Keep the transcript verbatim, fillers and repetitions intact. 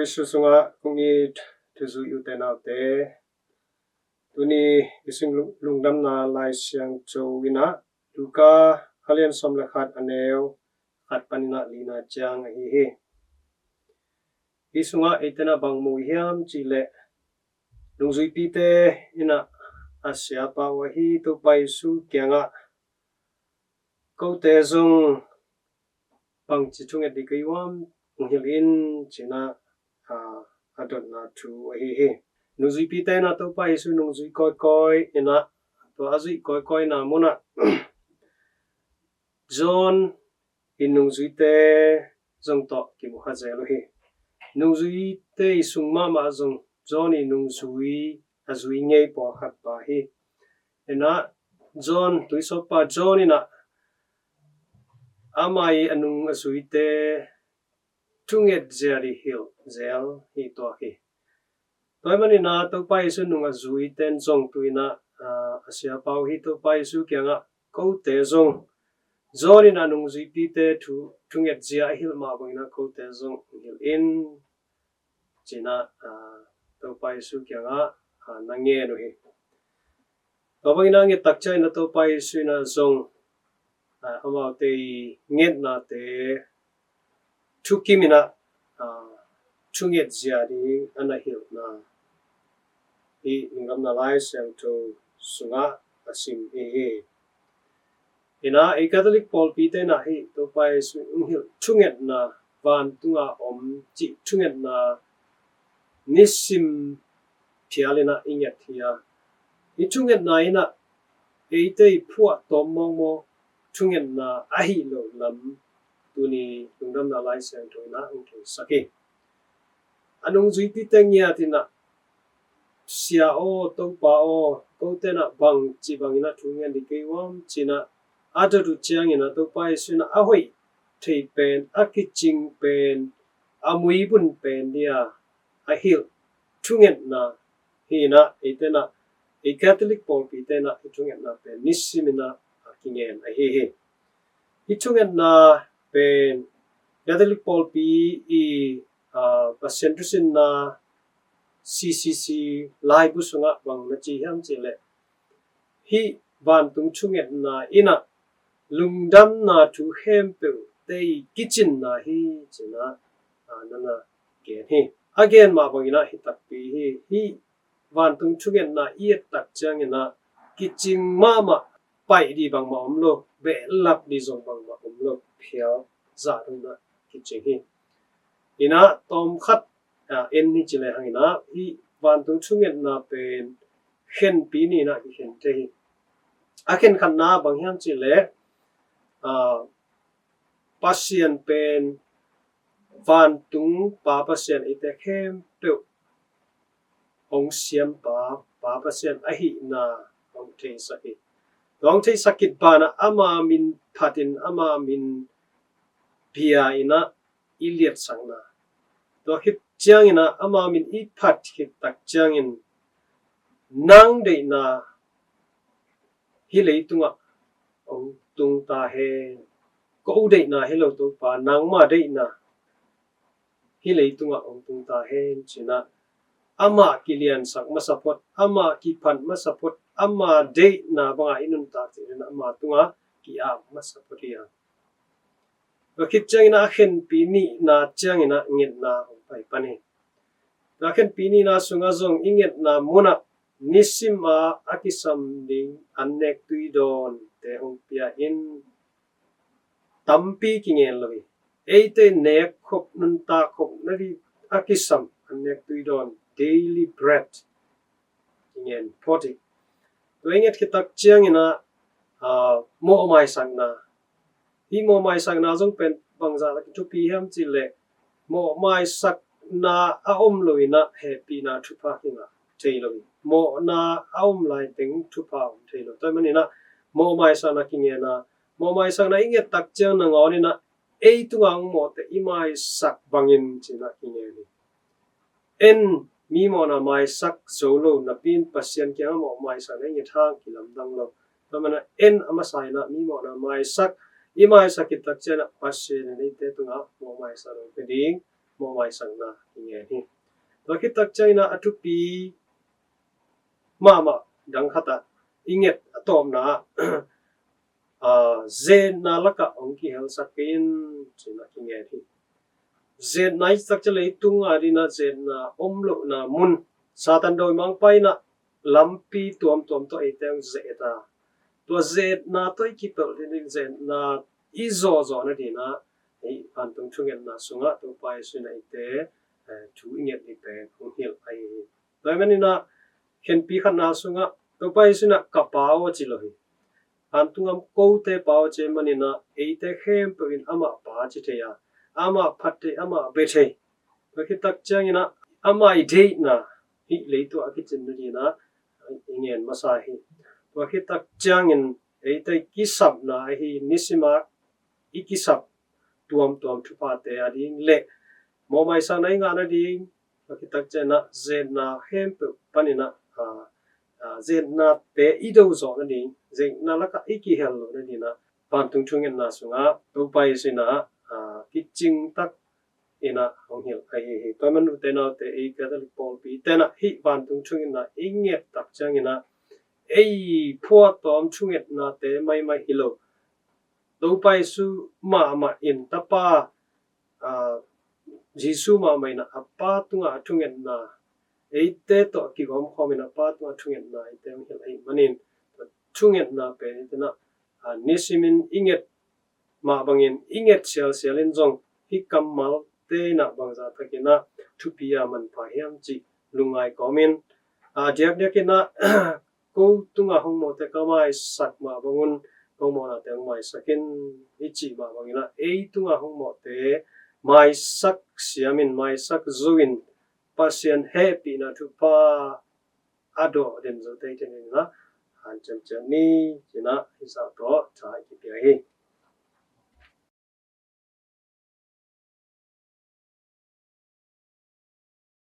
Jesu sungah kong it thuzui ute naute, tuni i sung lungdamna Lai Siangtho in ah Luka a lian sawm le khat, a neu khat panin ah lina ciang ahi hi. Hi sungah eite in ah bang mu hiam cih leh, nungzuipite in ah a siapa uh ahi Topa Jesu kiangah, "Kote zong bangci thunget ding ka hi uh hiam, hong hilh in," ci-in ah, a, a dotna thu ahi hi. Nungzuipite in ah Topa Jesu nungzui kawikawi in ah, tua a zuih kawikawina mun ah John i nungzuite zong tawh kimu kha zel uh hi. Nungzuite i sung mahmah zong John i nungzui a zui ngei pawlkhat pa hi. In ah John, tuisawppa John in ah ama i a nung a zuite thunget zia ding hilh zel hi tuak hi. Tua ahih manin ah Topa Jesu nung a zuite in zong tu-in ah, a, a siapa uh ahi Topa Jesu kiangah, "Kote zong John in ah nungzuipite thu, thunget zia a hilh mah bangin ah kote zong hong hilh in," ci-in ah, a, Topa Jesu kiangah, a, na ngen uh hi. Tua bangin ah nget tak ciangin ah Topa Jesu in ah zong, a, amaute i ngetnate thukim in ah, a, thunget zia ding a na hilhna hih lungdamna Lai Siangtho sungah a sim hi hi. In ah ei Catholic pawlpite in ah hih Topa Jesu in hong hilh thungetna, vantunga om cih thungetna nisim phial in ah i nget hi a, hih thungetna in ah eite i phuahtawm mawkmawk thungetna ahi lo lam tuni lungdamna Lai Siangtho in ah hong theisak hi. A nungzuipite ngiat in ah, "Sia aw, Topa aw, kote in ah bangci bangin ah thu ngen ding ka hi uh hiam?" ci-in ah a dot uh ciangin ah Topa Jesu in ah a hoih thei pen, a kicing pen, a muibun pen ding a a hilh thungetna hi in ah, eite in ah, ei Catholic pawlpite in ah hih thungetna pen nisim in ah a kingen ahi hi. Hih thungetna pen Catholic pawlpi i, a, Pasian thusinna C C C laibu sungah bang na ci hiam cih leh, "Hih vantung thungetna in ah lungdamna thu khempeuhte i kicinna hi," ci-in ah, a, na na gen hi. A gen mah bangin ah hi takpi hi. Hih vantung thungetna i et tak ciangin ah kicing mahmah, paih ding bangmah om lo, behlap ding zong bangmah om lo, phial zah dong in ah kicing hi. In ah tawmkhat, a, en ni ci lehang in ah hih vantung thungetna pen khenpi nih in ah kikhen thei hi. A khenkhatna bang hiam cih leh, a, Pasian pen vantung Pa Pasian, eite khempeuh hong siampa Pa Pasian ahihna hong theisak hi. Tua hong theisak khit banah ama min phatin ama min bia in ah i liatsakna. Tua khit ciangin ah ama min i phat khit tak ciangin, "Nang deihna hih leitungah hong tung ta hen. Ko deihna hi lo, Topa, nangma deihna hih leitungah hong tung ta hen," ci-in ah amah kiliansak masa phot, amah kiphat masa phot, ama deihna bangah i nuntak ciangin ama tungah ki-ap masa phot hi a. Tua khit ciangin ah a khenpi nihna ciangin ah ngetna hong pai pan hi. Tua khenpi nihna sungah zong i ngetna munah nisim a a kisam ding an nek tui dawnte hong pia in, tampi kingen lo hi. Eite nek khop, nuntak khop nading a kisam an nek tui dawn, daily bread, kingen phot hi. Tua i nget khit tak ciangin ah, a, mawhmaisakna. Hih mawhmaisakna zong pen bangzah tak in thupi hiam cih leh, mawhmaisakna a om lo in ah hehpihna thupha kingah thei lo hi. Mawhna a om laiteng thupha om thei lo. Tua ahih manin ah mawhmaisakna kingen a, mawhmaisakna i nget tak ciang nangawn in ah ei tungah hong mawhte i maisak bangin ci-in ah kingen hi. En, mi mawhna maisak zo lo napi in Pasian kiangah mawhmaisakna i nget hang kilamdang lo. Tua ahih manin ah en a masa in ah mi mawhna maisak, i maisak khit tak ciangin ah Pasian in eite tungah mawhmaisakna hong pia ding mawhmaisakna i ngen hi. Tua khit tak ciangin ah a thupi mahmah dang khat ah i nget a tawpna ah, aa, zetna lakah hong kihelsak in ci-in ah i ngen hi. Zetna i tak ciang leitung a dingin ah zetna om lohna mun, Satan dawimangpa in ah lampi tuamtuam tawh eite hong zet a, tua zetna tawh i kipelh dingin zetna i zawhzawh nadingin ah, ei, vantung thungetna sungah Topa Jesu in ah eite, eh, thu i nget ding pen hong hilh ahi hi. Tua ahih manin ah khenpi khatna sungah Topa Jesu in ah ka Pa aw ci lo hi. Vantung gam kote Pa aw ci ahih manin ah eite khempeuh in amah Pa ci thei a, amah phat thei, amah bia thei. Tua khit tak ciangin ah amah i deihna hih leitung a kicin nadingin ah i ngen masa hi. Tua khit tak ciangin eite kisapna ahi nisim a i kisap tuamtuam thuphate a ding le mawhmaisakna i ngah nading, tua khit tak ciangin ah zetna khempeuh panin ah, aa, aa, zetnate i do zawh nading, zetna lakah i kihel loh nadingin ah vantung thungetna sungah Topa Jesu in ah, aa, kicing tak in ah hong hilh ahi hi. Tua ahih manin ute naute, ei Catholic pawlpi te in ah hih vantung thungetna i nget tak ciangin ah ei phuahtawm thungetnate maimai hi lo, Topa Jesu mahmah in Tapa, aa, Jesu mahmah in ah a Pa tungah a thungetna, eite tawh kigawmkhawm in a Pa tungah a thungetna eite hong hilh ahih manin, thungetna pen eite in ah, aa, nisimin i nget mah bangin i nget sialsial in zong hih kammalte in ah bangzah takin ah thupi a manpha hiam cih lungngai kawmin, aa, diakdiakin ah ko tungah hong mawhte ka maisak mah bangun ko mawhnate hong maisak in i cih mah bangin ah ei tungah hong mawhte maisak siamin, maisak zo in Pasian hehpihna thupha a dawh den zote i theih nadingin ah hanciam ciat ni ci-in ah hih zah tawh tha i kipia hi.